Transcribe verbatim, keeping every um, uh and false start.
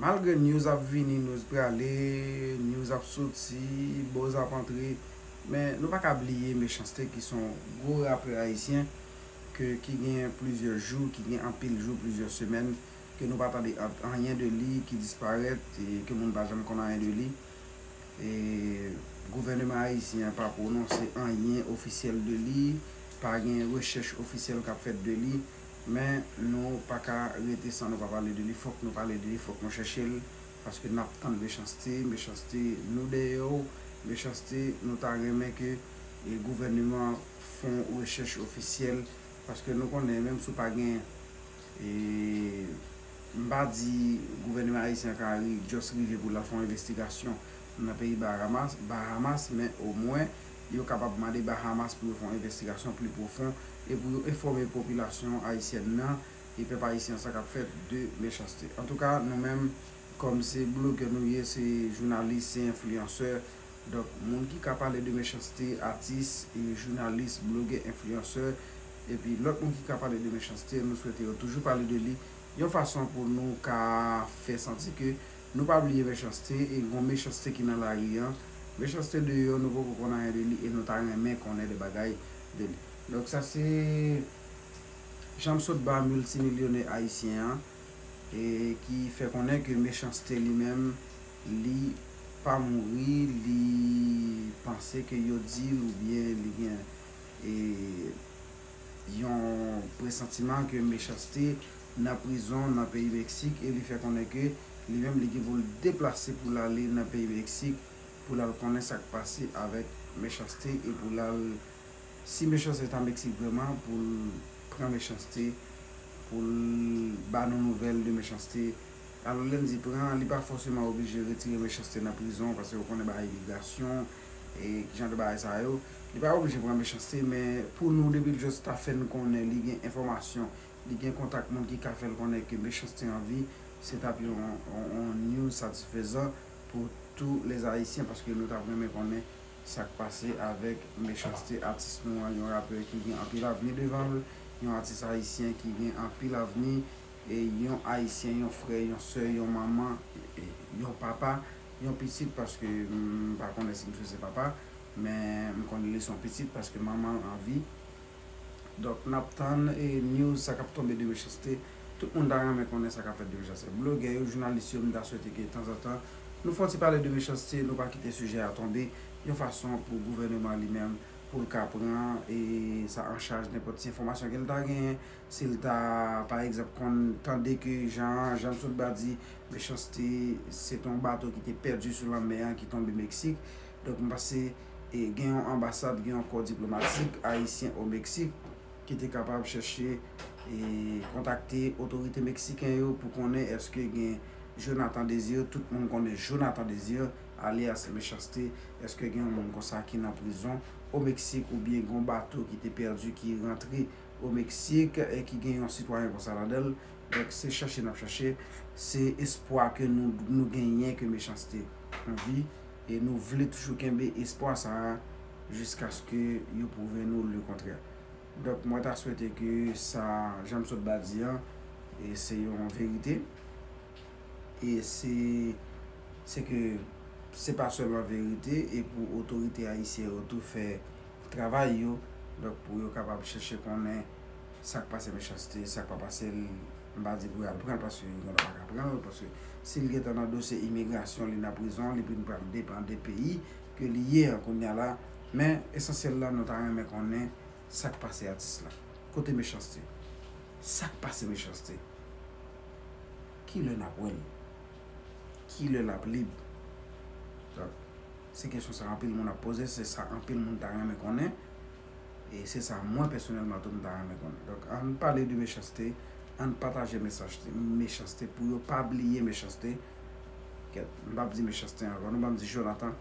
Malgre news ap vini, news prale, news ap soti, buzz ap antre, men nou pa ka bliye Mechanste ki se yon gwo rapè ayisyen ke, ki gen plizyè jou, ki gen anpil jou, plizyè semèn ke nou pa tande an- anyen de li, ki disparèt e ke moun pa janm konn anyen de li. E gouvènman ayisyen an pa pwononse anyen ofisyèl de li, pa gen rechèch ofisyèl k ap fèt de li, men nou pa ka rete san nou pa pale de li, fòk nou pale de li, fòk nou chèche l, paske n ap tann Mechanste, Mechanste nou dèyè w, Mechanste nou ta renmen ke e gouvènman an fè yon rechèch ofisyèl, paske nou konnen menm si w pa gen e m pa di gouvènman ayisyen an ka ri- just rive pou l al fè yon envestigasyon nan peyi Bahamas, Bahamas, men omwen yo kapab mande Bahamas pou yo fè yon envestigasyon pli pwofon e pou yo enfòme popilasyon ayisyèn nan e pèp ayisyen an sa k ap fèt de Mechanste. Antouka, nou menm, kòm se blogè nou ye, se jounalis, se enfliyansè, donk moun ki ka pale de Mechanste, atis, e jounalis, blogè, enfliyansè, epi lòt moun ki ka pale de Mechanste, nou swete yo toujou pale de li, yon fason pou nou ka fè santi ke nou pa bliye Mechanste, e gon Mechanste ki nan lari an. Mechanste deyò, nou poko konn anyen de li, e nou ta renmen konnen de bagay de li. Donk sa se Janm Sotba, miltimilyonè ayisyen an, e ki fè konnen ke Mechanste li menm, li pa mouri, li panse ke yo di l oubyen li gen e yon presantiman ke Mechanste nan prizon nan peyi Meksik, e li fè konnen ke li menm li gen pou l deplase pou l ale nan peyi Meksik pou l al konnen sa k pase avèk Mechanste e pou l al, si Mechanste ta Meksik vrèman, pou l pran Mechanste, pou l ba nou nouvèl de Mechanste. Alò lè n di pran, li pa fòseman oblije retire Mechanste nan prizon, paske ou konnen bagay imigrasyon e ki jan de bagay sa yo. Li pa oblije pran Mechanste, men pou nou depi l just ta fè n konnen li gen enfòmasyon, li gen kontak moun ki ka fè l konnen ke Mechanste an vi, se t ap yon, yon, yon news satisfezan pou tous les Haïtiens, paske nou t ap renmen konnen sa k pase avèk Mechanste, atis nou an, yon rapè ki gen anpil avni devan l, yon atis ayisyen ki gen anpil avni, e yon ayisyen, yon frè, yon sè, yon manman, e yon papa, yon pitit, paske m pa konnen si misye se papa, men m konnen li se yon pitit paske manman l an vi. Donk n ap tann e news sa k ap tonbe de Mechanste. Tout moun ta renmen konnen sa k ap fèt de Mechanste. Blogè yo, jounalis yo, m ta swete ke tanzantan nou fè yon ti pale de Mechanste, nou pa kite sijè a tonbe, yon fason pou gouvènman li menm, pou l ka pran e sa an chaj, nenpòt ti enfòmasyon ke l ta genyen, si l ta pa egzanp konn tande ke jan, jan m sot ba di, Mechanste se te yon bato ki te pèdi sou lanmè an ki tonbe Meksik. Donk m panse e gen yon anbasad, gen yon kò diplomatik ayisyen o Meksik ki te kapab chèche e kontakte otorite meksiken yo pou konnen èske gen Jonathan Désir, tout moun konnen Jonathan Désir, alyas Mechanste, èske gen yon moun konsa ki nan prizon o Meksik oubyen gen yon bato ki te pèdi ki rantre o Meksik e ki gen yon sitwayen konsa ladan l. Donk se chèche n ap chèche, se espwa ke nou, nou genyen ke Mechanste an vi, e nou vle toujou kenbe espwa sa a jiskaske yo pwouve nou le kontrè. Donk mwen ta swete ke sa jan m sot ba di an, e se yon verite, e se, se ke se pa sèlman verite, e pou otorite ayisyen yo tou fè travay yo, donk pou yo kapab chèche konnen sa k pase Mechanste, sa k pa pase l, m pa di pou y al pran l, paske yo gendwa pa ka pran l, paske si l gentan nan dosye imigrasyon, li nan prizon, li vin pral depann de peyi ke li ye an kounye a la, men esansyèl la, nou ta renmen konnen sa k pase atis la. Kote Mechanste? Sa k pase Mechanste? Kilè n ap wè l? Kilè l ap lib? Donk, se kesyon sa anpil moun ap poze, se sa anpil moun ta renmen konnen. E se sa mwen pèsonèlman tou m ta renmen konnen. Donk, ann pale de Mechanste, ann pataje mesaj Mechanste pou yo pa bliye Mechanste. Kèt, m p ap di Mechanste ankò, non, ban m di Jonathan.